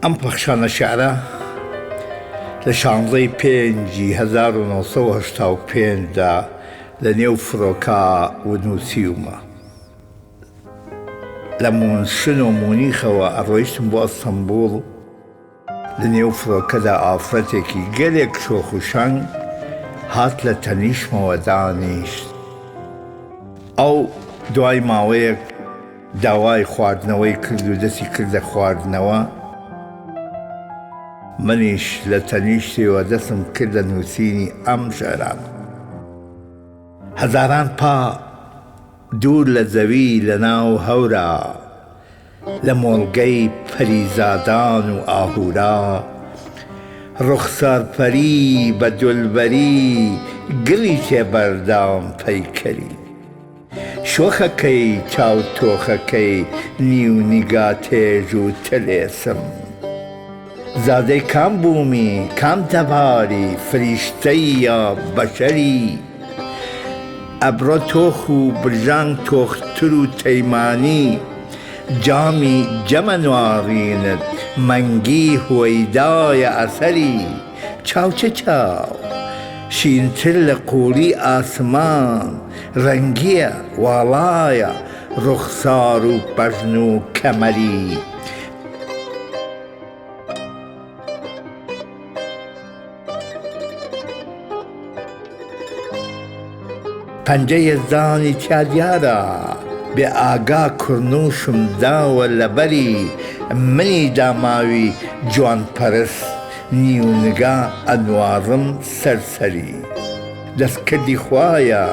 ئەم پەخشانە شیعرە لە شانزەی پێنجی 1985 دا لە نێو فرۆکا ونووسیومە. لە مونشن و مونیخەوە ئەڕۆیشتم بۆ ئەستەنبوڵ، لە نێو فڕۆکەدا ئافرەتێکی گەلێک شۆخ و شەنگ هات لە تەنیشتمەوە دانیشت. ئەو دوای ماوەیەک داوای خواردنەوەی کرد و دەستی کردە خواردنەوە. منیش لە تەنیشتیەوە دەستم کردە نووسینی ئەم شیعرانە. هەزاران پا دوور لە زەوی لە ناو هەورا، لە مۆڵگەی پەریزادان و ئاهوورا، ڕوخسارپەری بە دولبەری گڕی تێ بەردام پەیکەری. شۆخەکەی چاو تۆخەکەی نیو نیگا تێژ و تلێسم. زادەی کام بوومی کام تەباری فریشتەی یا بەشەری؟ ئەبڕۆ تۆخ و برژانگ تۆختر و تەیمانی جامی جەمە نواڕینت مەنگی هوەیدایە ئەسەری چاو چ چاو شینتر لە قووڵی ئاسمان ڕەنگیە واڵایە ڕوخسار و بەژن و کەمەری. پەنجە یەزدانی تیا دیارە بێ ئاگا کوڕنووشم داوە لە بەری منی داماوی جوان پەرست نیو نگا ئەنواڕم سەر سەری دەستکردی خوایە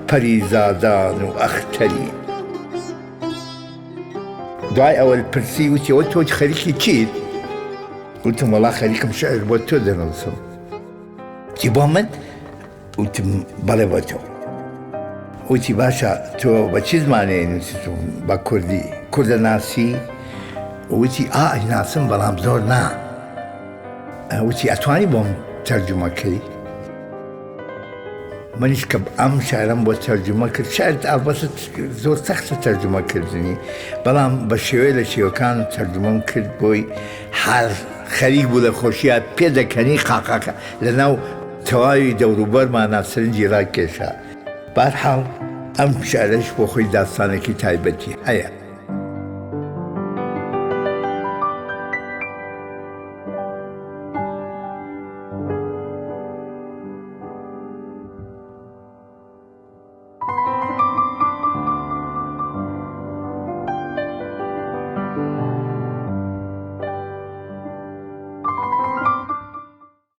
پەریزادان و ئەختەری. دوای ئەوە پرسی وتی ئەوە تۆ خەریکی چیت؟ وتم وەڵا خەریکم شعر بۆ تۆ دەنووسم. وتی بۆ من؟ وتم بەڵێ بۆ تۆ. وتی باشە تۆ بە چی زمانێ نووسیت؟ بە کوردی. کوردە ناسی؟ وتی ئا ئەیناسم بەڵام زۆر نا. وتی ئەتوانی بۆم تەرجومە کەی؟ منیش کە ئەم شعرەم بۆ تەرجومە کرد، شعر ئەڵبەتە زۆر سەختە تەرجومە کردنی، بەڵام بە شێوەیە لە شێوەکان تەرجومەم کرد بۆی، هەر خەریک بوو لە خۆشییا پێدەکەنی قاقاقا لە ناو تەواوی دەوروبەرمانا سرنجی ڕاکێشا. بەهەرحاڵ ئەم شعرەش بۆ خۆی داستانێکی تایبەتی هەیە.